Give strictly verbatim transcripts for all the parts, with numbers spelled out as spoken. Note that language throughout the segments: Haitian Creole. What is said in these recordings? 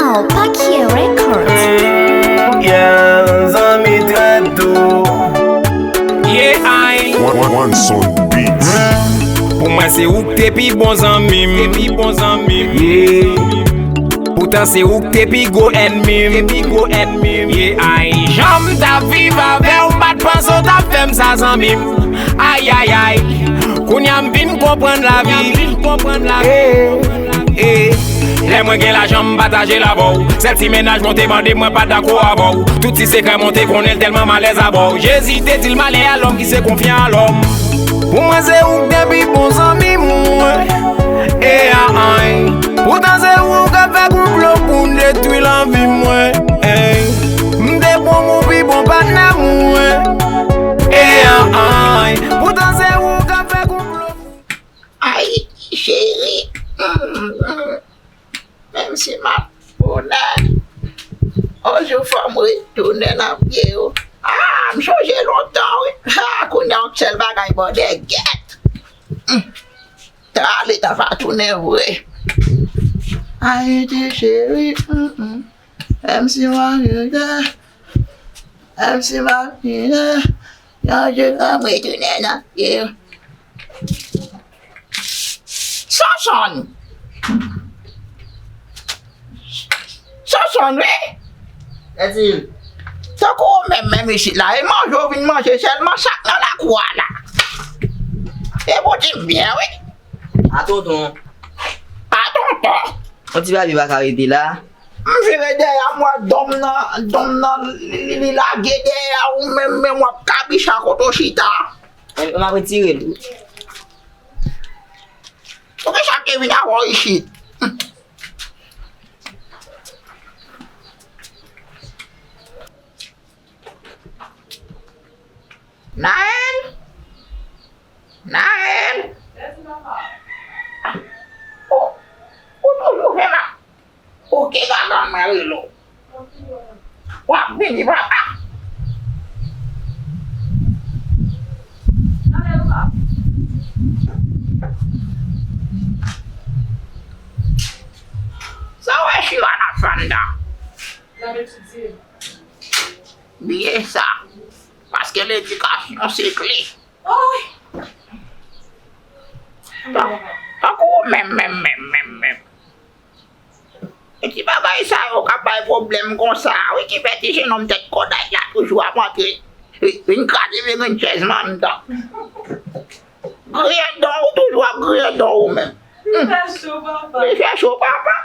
Pakiye Records. Yeah, zanmi trè dou. Yeah, ay. One, one, one Sound Beats. Pou mwen se ou k te pi bon zanmi m. Te pi bon zanmi m. Yeah. Poutan se ou k te pi gwo ènmi m. Te pi gwo ènmi m. Yeah, ay. Jan m t ap viv avè w, m pa t panse w t ap fè m sa zanmi m. Ay, ay, ay. Kounye a m vin konprann lavi. Eh, eh. Lè mwen gen lajan, m pataje l avè w. Sèl ti mennaj mwen te mande, mwen pa dakò avè w. Tout ti sekrè mwen te konnen l, tèlman m alèz avè w. Jezi te di l, malè a lòm ki se konfyan a lòm. Pou mwen, se ou k te pi bon zanmi mwen. E a ay. Poutan se ou k ap fè konplo pou n detwi lavi mwen. Ey. M te pran w pou pi bon patnè mwen. E a ay. Poutan se ou k ap fè konplo. Ayiti cheri. Mm, mm. Menm si m ap tounen, yon jou fò m retounen nan pye w. Ah, m chonje lontan, wi. Ah, kounye a yon sèl bagay bòdè gèt. Mm. Talè tan va tounen vre. Ayiti cheri, mm, mm. Menm si m ap tounen, menm si m ap tounen, yon jou fò m retounen nan pye w. Sonson! Sonson, wi! Etil! Tankou ou menm, menm isit la, e manje w vin manje sèlman sa k nan lakou a la. E pou di m byen, wi. A tonton. A tonton. Yon ti papye pa ka rete la. M vire dèyè m, wè dòm nan, dòm nan, li, li, li lage dèyè ou menm, menm w ap kabicha kote w chita. M, m ap retire l. Poukisa m te vin avè w isit? Naël? Naël? Ou, ou toujou fè la? Oke, gaga mwen rele w. W ap vini, papa. Sa w wè Chira nan fè anndan? L ap etidye. Bliye sa. Paske ledikasyon se kle. Oy! Tan-, tankou ou menm, menm, menm, menm, menm. E ti bagay sa yo k ap bay pwoblèm konsa, wi, ki fè ti jennonm tèt kòday la toujou ap antre vin kraze vin chèz anndan. Griyen dan, ou toujou ap griyen dan ou menm. Li fè cho, papa. Li fè cho, papa.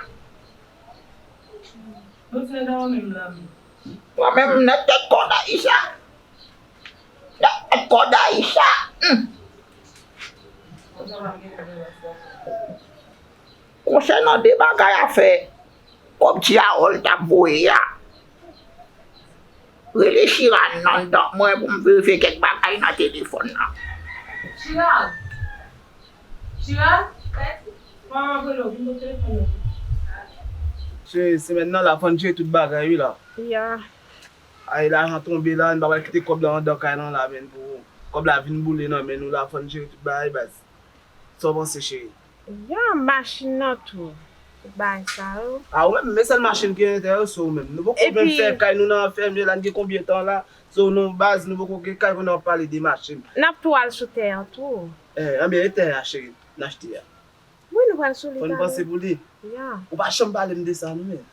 Mwen menm nèt tèt kòday sa. Nèt tèt kòday sa. Hmm. Konsènan de bagay afè kòb ti Harold t ap voye a, rele Chira nan tan mwen pou m verifye kèk bagay nan telefòn nan. Chira! Chira! Manman rele w, vin pran telefòn nan. Cheri, semèn nan la, fò n jere tout bagay wi la. Ya. Ay, lajan tonbe la, n pa pral kite kòb la anndan kay lan la, menn, pou kòb la vin boule nan men nou la, fò n jere tout bagay, baz. Sa w panse, cheri? Ya, machin nan tou. Tout bagay sa yo. A, ou menm, men sèl machin ki enterese w menm. Nou poko menm fè kay nou nan fèmye la, n gen konbyen tan la? So, nou baz, nou poko gen kay pou n ap pale de machin. N ap tou al sou tè an tou. Eh, anben, e tè a, cheri, n achte a. Wi, nou pral sou li talè. Fò n panse pou li. Ya. Ou pa janm pale m de sa, non, men.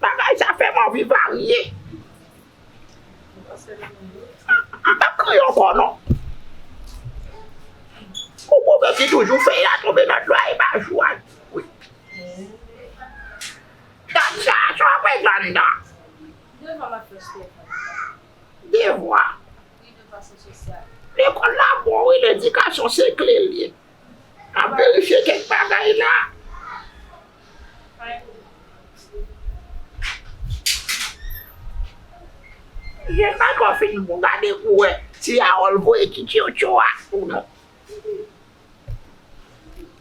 Bagay sa fè m anvi varye. M p ap kriye ankò non. Ou pwovèb ki toujou fèy la tonbe nan dlo a, e pa jou a. Wi. Nèg la anndan. Devwa m ap fè sou telefòn. Devwa. Wi, devwa se sosyal. Lekòl la bon wi, ledikasyon se kle l ye. Ap verifye kèk bagay la. Jen bagay fin bon, gade pou wè si Harold voye ti tchotcho a ou non.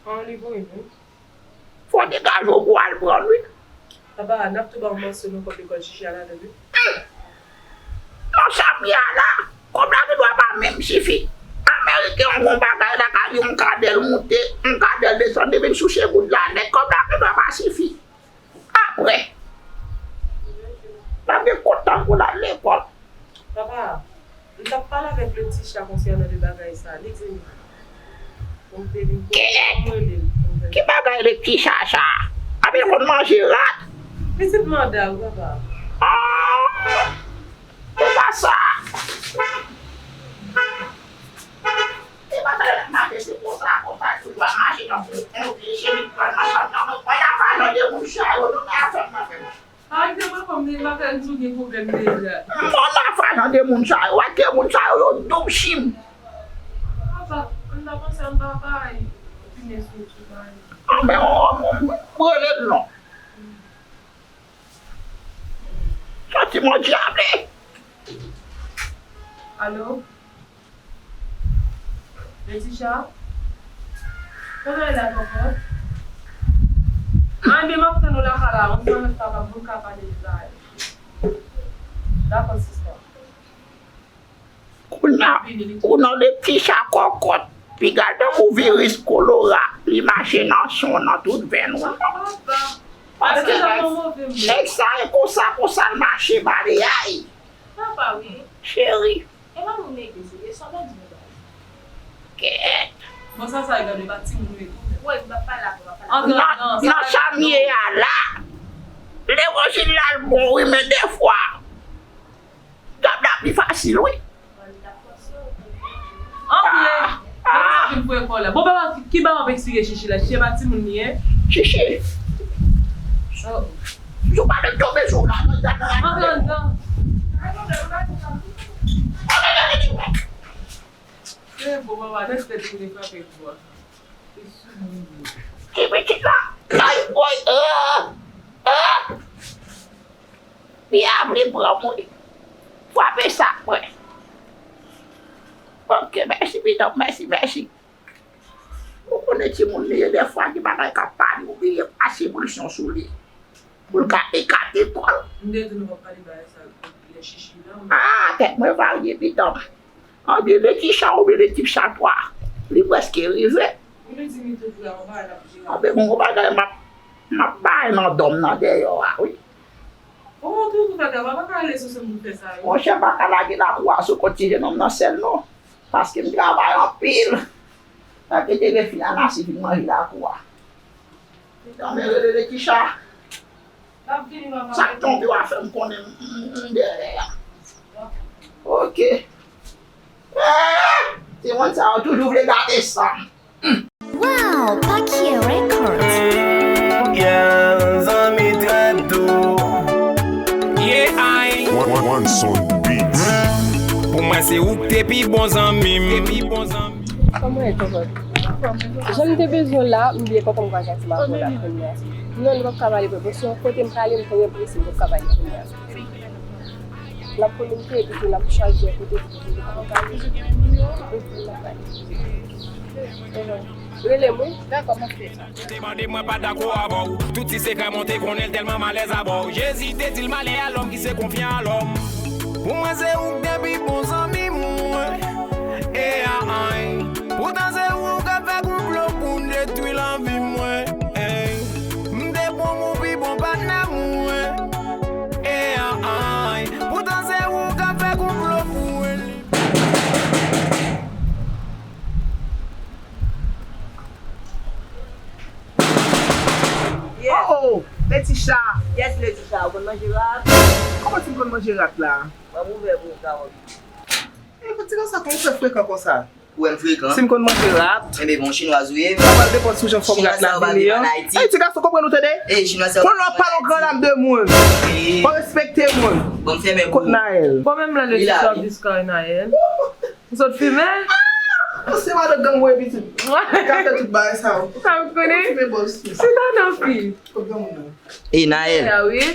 An li voye menm. Fò degaje w pou w al pran l wi. Papa, n ap tou ba w mansyon nan kòb lekòl chichi a ladan wi. Hmm. Non, sa m ye a la, kòb la gendwa pa menm sifi. Ameriken an gon bagay la ka gen yon kadèl moute, yon kadèl desann, li vin souche goud la nèt, kòb la gendwa pa sifi. Apre, l ap gen kontan pou l al lekòl. Papa, m t ap pale avèk Leticia konsènan de bagay sa. Li di m pou m te vin pou m rele l pou m fè. Ki bagay Leticia sa? Apre l konn manje rat? Pitit manda wi, papa. Ah! Se pa sa. Se pa sa, l ap mache, se konsa, konsa, toujou ap mache nan pou yon vye cheri pran nan chanm nan. Mwen, mwen, lafa jan de moun sa yo, nou nan afè m nan, frè m. Arete mwen, kòm li pa fè m sou gen pwoblèm deja. Mwen, lafa jan de moun sa yo, ak de moun sa yo, yo doub chim. Papa, m ta panse m pa bay opinyon sou, sou bagay. Anben, mwen, mwen, mwen, mwen rele l non. Santiman dyable. Alo? Leticia? Kòman e la kòkòt? Mwen, m ap tann ou lakay la, yon ti moman papa, pou m ka pale de bagay. Dakò, sista. Kounye a, ou nan Leticia kòkòt. Piga l tankou viris kolera, li mache nan son nan tout venn ou. Paske nèg, nèg sa e konsa, konsa l mache, bale ay. Papa, wi. Cheri. E pa moun legliz ou ye, sa w ap di nou la? Kèt. Bon, sa, sa e gade pa timoun ou ye tou. Wè, m p ap pale avè w, m ap pale avè w. Nan, nan sa m ye a la, levanjil la l bon wi, men dèfwa, dyab la pi fasil wi. Antre. Lè sa vin pou ekòl la. Bon, papa, ki bagay w ap eksplike Chichi la? Chichi e pa timoun li ye? Chichi. Oh. Jou pa met tonbe sou la, nan gad nan la. Antre anndan. E bon, papa, nèg tèt li vle frape bò. Ti pitit la. Ay, oy, ah, ah. Li a vle pran mwen. Frape sa mwen. Ok, mèsi, pitit, mèsi, mèsi. Ou konnen timoun li ye, dèfwa gen bagay k ap pale, ou bliye pase presyon sou li. Pou l ka ekate kò l. M te di nou p ap pale bagay sa lè Chichi la. Ah, tèt mwen varye, pitit. Anben, Leticia oubyen Leticia twa, li prèske rive. Ou te di m li tou vre, yon bagay l ap jere. Anben, gon bagay m ap, m ap bay nan dòm nan dèyè a, wi. Ou toujou fè travay, pa ka rele sou sèl moun fè sa yo. Monchè, pa ka lage lakou a sou kont ti jenòm nan sèl non. Paske m travay anpil. Sa te te gen fi a nasi vin manje lakou a. Tanmen rele Leticia. Sa k tonbe w a fè m konnen m, m, m dèyè a. Ok. Eh, timoun sa yo toujou vle gate san m. Wow, Paquier Records. Yeah, zanmi trè tou. Yeah, ay. One, one, one sound beats. Pou mwen se ou k te pi bon zanmi m. Kòman e kòkòt? Jan m te bezwen w la, m bliye kòkòt m kwaze ak ti mago la kounye a. Non, nou p ap ka pale vre. Bon, se yon kote m prale, m trè prese, m p ap ka pale kounye a. L ap kominike epi tou l ap chwazi yon kote pou li. Rele m wi. Dakò, m ap fè sa. Ou te mande mwen pa dakò avè w. Tout ti sekrè mwen te konnen l tèlman m alèz avè w. Jezi te di l malè a lòm ki se konfyan a lòm. Pou mwen se ou k te pi bon zanmi mwen. E a ay. Poutan se ou k ap fè konplo pou detwi lavi mwen. Ey. M te pran w pou pi bon patnè mwen. E a ay. Poutan se ou k ap fè konplo pou eli. Yeah. Oh, oh, Leticia. Yes, Leticia, ou konn manje rat? Kòman ti m konn manje rat la? Mwen m ouvè pou ou, Carole. E, ti gason, kòman w fè frekan konsa? Ou wè m frekan. Si m konn manje rat. Enben bon, chinwaz ou ye. Sa pral depann sou jan fòm rat la vini an. Ey, ti gason, konprann ou tande? Ey, chinwaz sa. Konn w ap pale yon gran dam de moun. Ey. Fò respekte moun. Bon, m fèmen pou ou. Kot Naël? Bon, menm lè le ti ap diskare Naël. Ou sot fimen? Ou se madan gang mwen pitit. Ka fè tout bagay sa yo. Sa m konnen. Fimen bòs. Se ta nan fi. Kot gang mwen nan? Ey, Naël. Ya wi.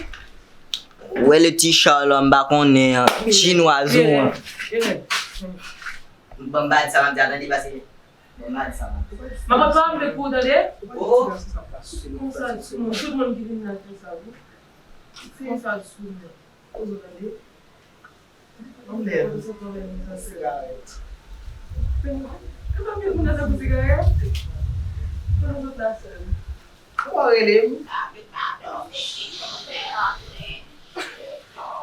Ou wè le ti Charles, m pa konnen, chinwaz ou an. Vire, vire. Ban m ba di sa, ban m di a tande, pase. Ban m ba di sa, man. Mwen pa vle pou w tande. Oh. Konsa l sou mwen. Tout moun ki vin nan fè sa, wi. Konsa l sou mwen. Ou tande? Mwen lè. Sigarèt. Mwen pa vle moun nan tankou sigarèt. Mwen sot la sèl. Ou pa rele m?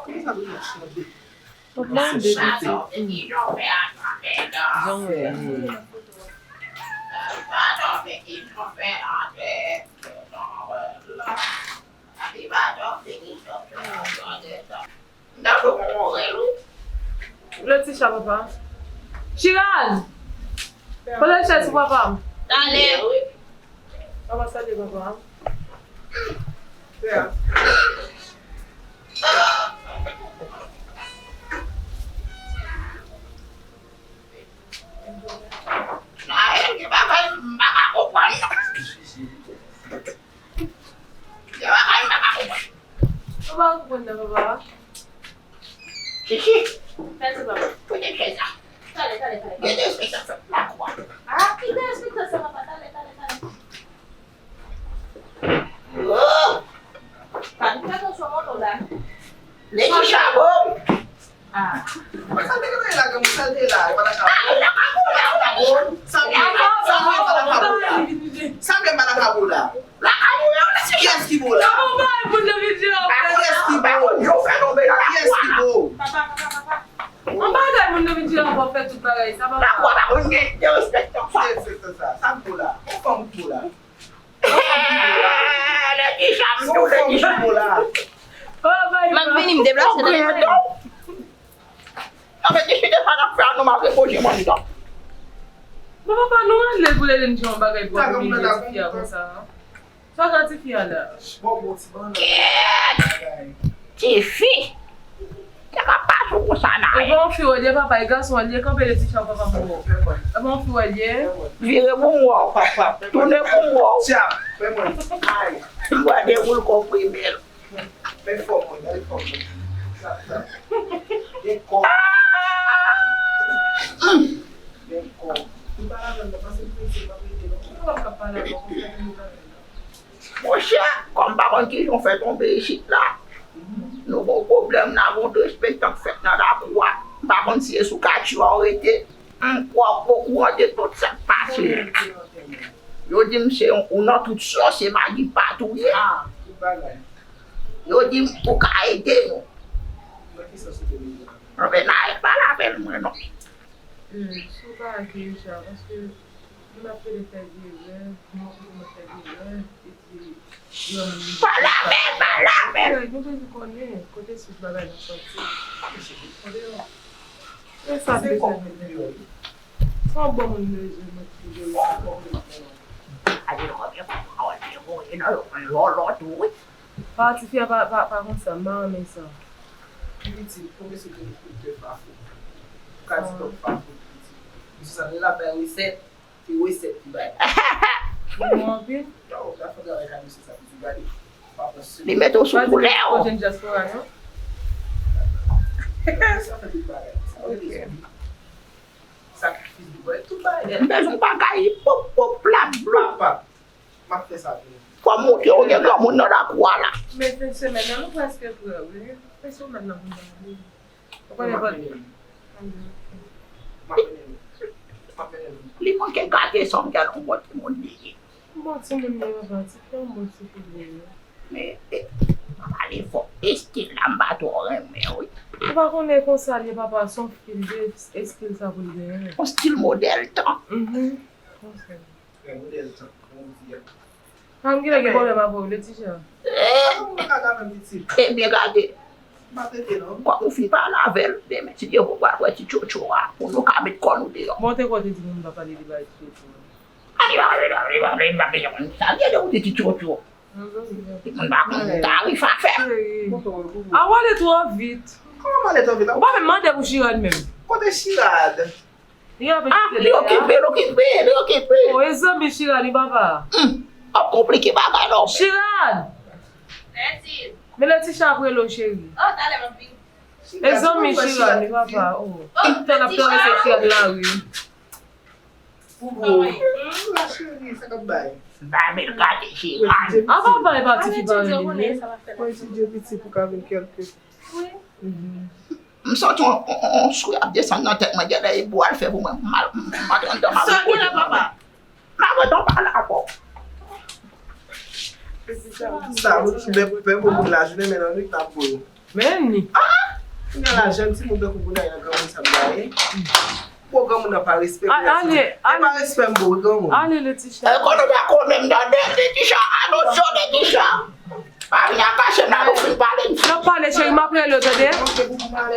Kòman sa vin ap chante? Mwen mande pitit. Jan w ye. Letitia, papa. Chiral! Poze chèz pou papa m. Talè. Papa, salye papa. Gen bagay m pa ka konprann. Gen bagay m pa ka konprann. Ou pa konprann nan, papa? Chichi. Fè ti papa. Kote chèz la? Talè, talè, talè. Gen derespektan fèt nan lakou a. Ah, ki derespektan sa, papa? Talè, talè, talè. Oh! Pa vin fè tansyon moto la. Letitia, bon. Ah. Sa te gentan la, granmoun, sa te la, e pa nan kabo. Ah, nan kabo la, nan kabo. Sa vle, sa vle pa nan kabo la. Sa vle pa nan kabo la. Nan kabo la, nan kabo la. Kiyès ki bo la? Kiyès ki bo? Kiyès ki bo? Kiyès ki bo? Papa, papa, papa. An bagay moun nan vin di ankò fè tout bagay sa, papa. Nan kabo la, moun gen derespektan sa. Derespektan sa. Sa k bo la? Ou fanm ki bo la? Letitia, m tou Letitia. M ap vini, m deplase nan. Non, men ti chita sa n ap fè a, nou mal repoze mwen tan. Bon, papa, nou ale pou lè n di yon bagay pou ap imilye tifi a konsa. Sa ka tifi a la? Bon, bon, ti bann bagay. Tifi! Sa ka pase w konsa nan. E pa yon fi w ye, papa, e gason w ye, kanpe Letitia, papa m wè w. E pa yon fi w ye. Vire pou m wè w. Tounen pou m wè w. Tya, fè mwen. Ay. M wè dewoul konprime l. Men fò mwen, gade fò mwen. Sa, sa. Gen kò. Gen kò. M pa ladan l non, paske m prese, m ap rete non. Ou pa ka pale avè w konsa pou nou pale la. Monchè, kòm m pa konn kijan w fè tonbe isit la, nou gon pwoblèm la, gon derespektan k fèt nan lakou a. M pa konn si se sou katye a w rete. M kwè w okouran de tout sa k pase. Yo di m se yon, ou nan tout sòsye, magi pa touye. Ah, tout bagay. Yo di m ou ka ede nou. Nan ki sans ou te bezwen? Anben, n a pale avè l mwen non. Hmm, si w pa ede Richard, paske moun ap plede fè vye rèv, moun ap plede fè vye rèv, epi yo menm. Pale avè l, pale avè l. Yo bezwen konnen kote sous bagay la sòti. Tande non. E sa se kòm mwen deyò wi. Se yon bon moun bezwen mwen ki voye sa. Gade konbyen fwa pawòl te voye nan yo konn lòlò tou wi. Pa tifi a pa, pa, pa konsa, m pa renmen sa. Li di, konbyen sou te koute fafo? Ou ka di bòk fafo li di. Misye sa l ap bay resèt, se resèt li bay. Li bon anpil? Yo, w ap fè travay kay misye sa, pou di gade. Li mete w sou koulè w. Pa di kote dyaspora non. Sa fè tout bagay. Sa fè tout bagay. Sakrifis li bay, tout bagay. M bezwen bagay pop, pop, plap, blop. Pap, pap. M ap fè sa pou ou. Fò m montre w gen granmoun nan lakou a la. Men fen semèn nan, nou prèske prè, wi. Fen semèn nan, pou nou ale. Ou konnen pa. M ap mennen nou. M ap mennen nou. M ap mennen nou. Li manke gate san m tèlman bon timoun li ye. Bon timoun li ye, papa. Ti fi an bon ti fi li ye. Men, eh, m ap pale fò. Estil la, m pa twò renmen, wi. Ou pa konnen konsa li ye, papa. Se yon fi l vle, estil sa pou l genyen. Yon stil modèl tan. Mhm. Konsa. Gen modèl tan, kòman w di a? Pa m genlè gen pwoblèm avè w, Letitia. Eh! Ou pa ka gade pitit. Ebyen, gade. Pa trete non. Kòm ou fin pale avè l, demen, si Dye vle, w pral wè ti tchotcho a, pou nou ka met kò nou deyò. Bon, te kote di moun pa pale de bagay ti tchotcho a. Ani pa pale, pa pale, pa pale, pa pale, sa vye de ou di ti tchotcho. Moun pa konn tarif afè. A w ale twò vit. Kòman m ale twò vit la? Ou pa menm mande pou Chirad menm. Kote Chirad? Li ap Ah, li okipe, li okipe, li okipe. Oh, e zanmi Chirad wi papa. Hmm. Ap konplike bagay non. Chirad! Men Leticha ap rele w cheri. Oh, talè m ap vini. E zanmi Chirad wi papa. Oh. Tout tan ap travèse Chirad lari. Pou bon. Cheri, sa k ap bay? Ba bèl gate Chirad. A papa e pa ti fi pa rele. Mwen etidye piti pou ka vin kèlke. M santi on, on, on swi ap desann nan tèt mwen, genlè e bou al fè pou mwen. M al, m antre anndan m al Sa gen la papa? M al ret anba la ankò. Sa, m fè pou moun lajounen, men nan nwit n ap voye. Men ni. Ah! Kounya la, jèn timoun tankou Bounay nan granmoun sa m gaye. Bon, granmoun nan pa respekte. Ale, ale. E pa respè m bo wi granmoun. Ale Leticha. E konnen pa konnen m tande Leticha, atensyon Leticha. Pa vin a kache m la nou fin pale m. N ap pale cheri, m ap rele w tande.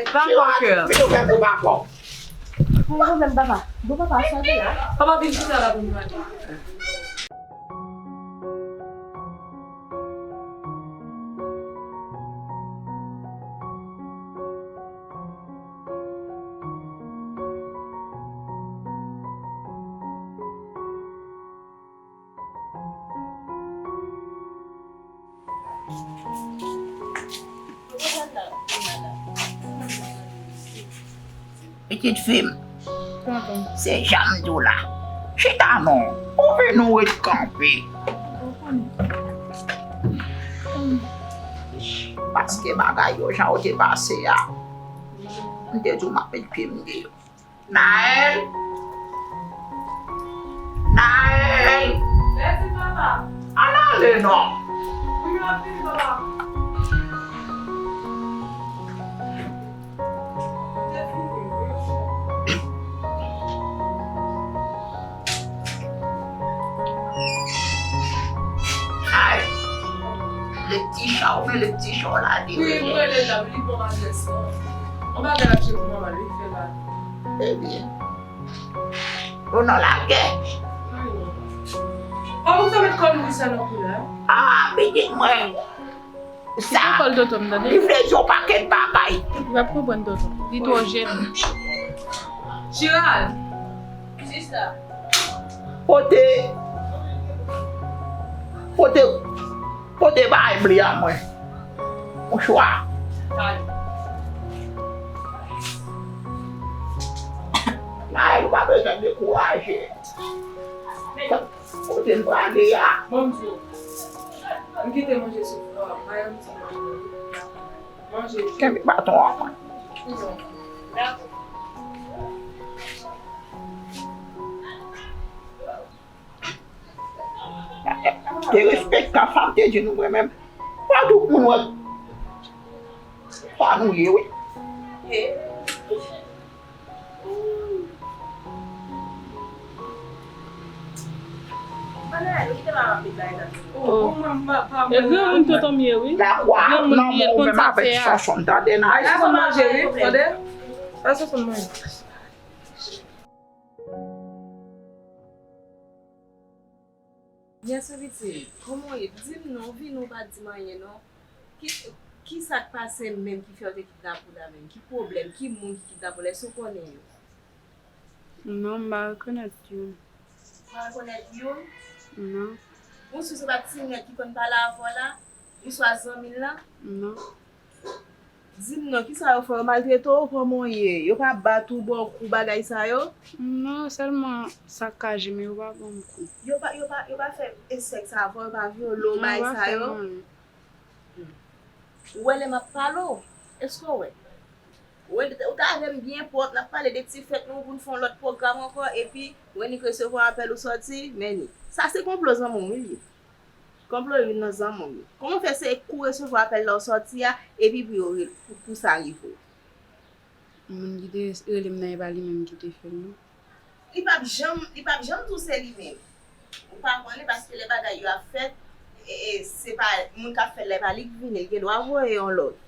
Dakò kè. Vin ou fè pou pa fò. Mwen pwoblèm papa. Bon papa, sa gen la. Papa vin chita la pou nou pale. Pitit fi m, se jan m di w la. Chita non, ou vin ou ret kanpe. Paske bagay yo jan yo te pase a, m te di w m ap met pye m deyò. Naël! Naël! Mèsi papa. Al ale non. Wi, m ap vini papa. Ay! Leticha, ou men Leticha w la di. Wi, m rele l la, li ban m adrès lan. On bagay l ap jere pou manman l, wi, fè bagay. Ebyen. Ou nan lagè. Kòman ou fè met kò nou wi sa nan kou la? Ah, pitit mwen. Sa. Li pran kòl tonton m, tande. Li vle di yon pakèt bagay. Li p ap konprann tonton. Li twò jèn. Chirad. Sista. Pote. Pote. Pote bagay ble a mwen. Mouchwa. Naël, ou pa bezwen dekouraje. Kote n prale a? Bon, m di w. M kite manje sou fò a. Bay yon ti manje. Manje. Kenbe baton an mwen. Derespektan sa m te di nou mwen menm. Pa tout moun wè sa nou ye wi. Oh. E granmoun tonton m ye wi. Lakwa nan men w menm avèk Sonson, tande nan. Ay, Sonson manje wi, tande. Ay, Sonson manje. Byen sou pitit, kòman w ye? Di m non, vini w pa di m anyen non. Ki, ki sa k pase menm ki fè yo te kidnape w la menm? Ki pwoblèm? Ki moun ki kidnape w la? Èske w konnen yo? Non, m pa rekonèt youn. Ou pa rekonèt youn? Non. Ou si se pa ti nèg ki konn pale avè w la? Oswa zanmi l lan? Non. Di m non, kisa yo fè w? Yo maltrete w? Kòman w ye? Yo pa bat ou, ba w kou, bagay sa yo? Non, sèlman sakaje, men yo pa ban m kou. Yo pa, yo pa, yo pa fè esèk sa avè w, yo pa vyole w, bagay sa yo? Non, yo pa fè m anyen. Hmm. Ou wè lè m ap pale w? Èske w wè? Ou wè, ou t avè m byen pwòp, n ap pale de ti fèt nou pou n fè yon lòt pwogram ankò, epi Wenny resevwa apèl ou sòti, men ni. Sa se konplo zanmi w wi l ye. Konplo youn nan zanmi w yo. Kòman fè se kou resevwa apèl la w sòti a, epi pou yo rele, pou, pou sa rive w? Moun ki te rele m nan e pa li menm ki te fè l non. Li p ap janm, li p ap janm di w se li menm. Ou pa konnen paske lè bagay yo ap fèt, e, e, se pa moun k ap fè l la, e pa li k vini, l gen dwa voye yon lòt.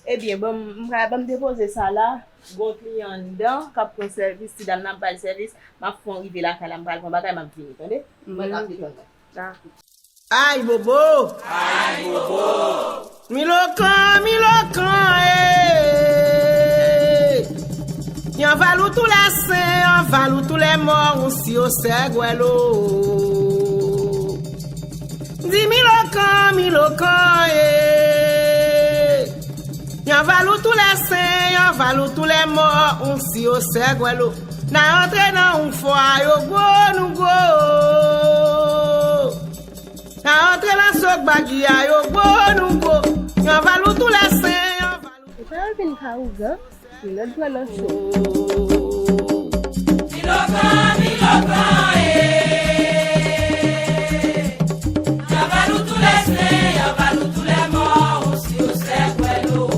Ebyen, ban m, m ka, ban m depoze sa la. Gon kliyan anndan k ap pran sèvis, ti dam nan ap ba l sèvis. M ap fè w rive lakay la, m pral pran bagay, m ap vini, tande? Mwen ka fè tann. Dakò. Ay bobo! Ay bobo! Milokan, Milokan, eh! Yon valou tou lè sen, yon valou tou lè mò, yon si yo sè gwèlo. Di Milokan, Milokan, eh! Yon valou tou lè sen, yon valou tou lè mò, yon si yo sè gwèlo. N a antre nan yon fwa, yo gwo, nou gwo. Ka antre nan sok bagiya yo gwo nou gwo. Yon valou tou lè sen, yon valou. Epa yo vin ka ougan, milòt pran nan cho. Milokan, Milokan, eh. Yon valou tou lè sen, yon valou tou lè mò, ou si ou sè kwè lo.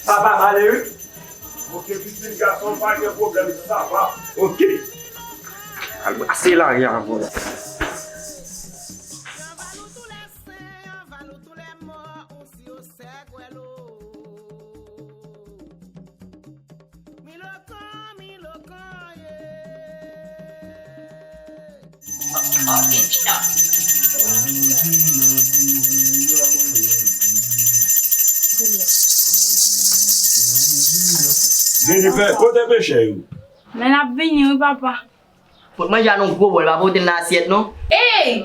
Papa Malerik. Ok, pitit gason, pa gen pwoblèm, sa va. Ok. Al brase lari a ankò. Jennifer, kote pechè yo? Men n ap vini wi, papa. Pot manje a nan gwo bòl, pa pote l nan asyèt non. Ey!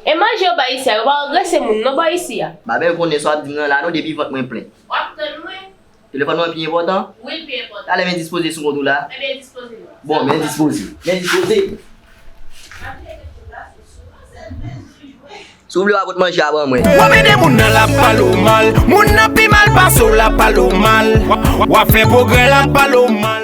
E manje yo bay isi a, yo pa ranse moun non bay isi a. Babèl konnen sa w ap di m nan la non, depi vant mwen plen. W ap tann mwen. Telefòn mwen pi enpòtan? Wi, l pi enpòtan. Talè men dispoze sou kont ou la. Ebyen, dispoze non. Bon, men dispoze. Men dispoze. Si w vle w a pot manje a ban mwen. W ap ede moun nan l ap pale w mal. Moun nan pi mal pase w l ap pale w mal. W ap fè pwogrè l ap pale w mal.